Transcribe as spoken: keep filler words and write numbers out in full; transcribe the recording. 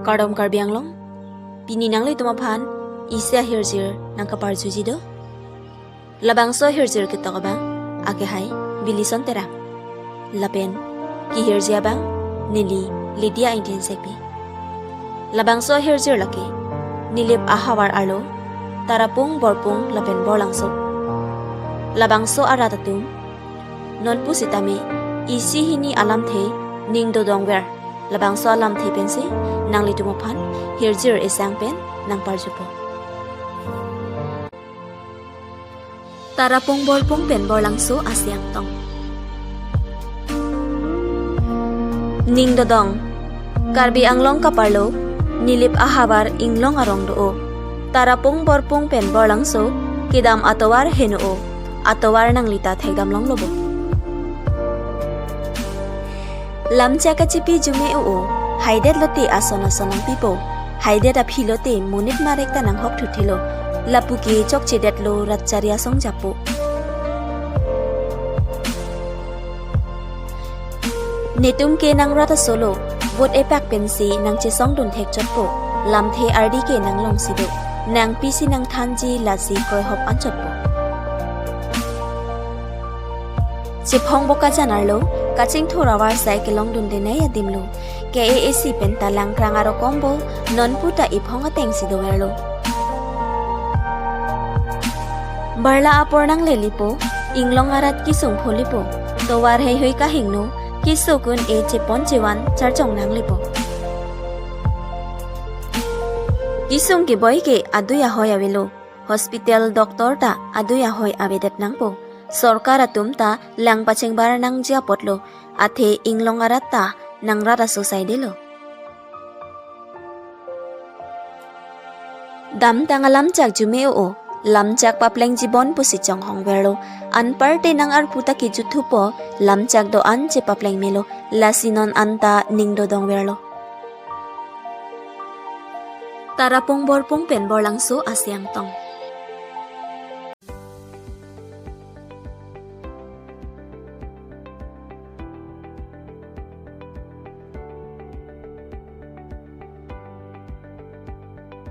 Kardom Karbi Anglong, pini nanglitum aphan isi ahirjir nangkaparjuji do. Labangso ahirjir ketok abang akehai Bilison Terang. Lapen kehirji abang neli Lydia Ingtinsek pi. Labangso ahirjir lake Nilip ahavar arlo Tarapung Borpung lapen Borlangso. Labangso arat atum nonpu sitame isi hini alamthe ning dodongver. Labangso alamthe pensi nanglitum aphan hirjir esang pen nangparjupo. Tarapung Borpung pen Borlangso asiang tong. Ning dodong. Karbi Anglong kaparlo Nilip ahavar Inglong arong do-o. Tarapung Borpung pen Borlangso kedam atovar heno-o. Atovar nanglita thekdam longlo bo. Lamchak kachipi jume-o, haidet lote ason ason nangpipo. Haidet aphi lote monit marek ta nanghok thuthilo. Lapu ke chokchedetlo rat chari asong japo. Netum ke nang rat asolo, vote epak pensi nangchesongdun thekchotpo. Lamthe ardi ke nanglongsi do. Nangpisi nangthanji lasi kroihop anchotpo. Chephong Bokajan arlo, kachingthur avarsai kelongdun denei adimlo. K A A C pen ta langkrang arokom bo, nonpu ta iphong atengsi doverlo. Barla apor nanglelipo, Inglong arat kesung pholipo, tovar heihui kahingno, kesung un-e chepon chevan charchong nanglipo. Kesung keboi ke adui ahoi avelo, hospital doctor ta adui ahoi avedet nangpo. Sorkar atum ta lang pachengbar nangji apotlo, athe Inglong arat ta nang rat aso saidelo. Damtang alamchak jume-o, lamchak papleng jibon pusi chonghongverlo, anparte nang arpu ta kejuthupo, lamchak do-an chepapleng melo, lasi non anta ning dodongverlo. Tarapung Borpung pen Borlangso asiang tong.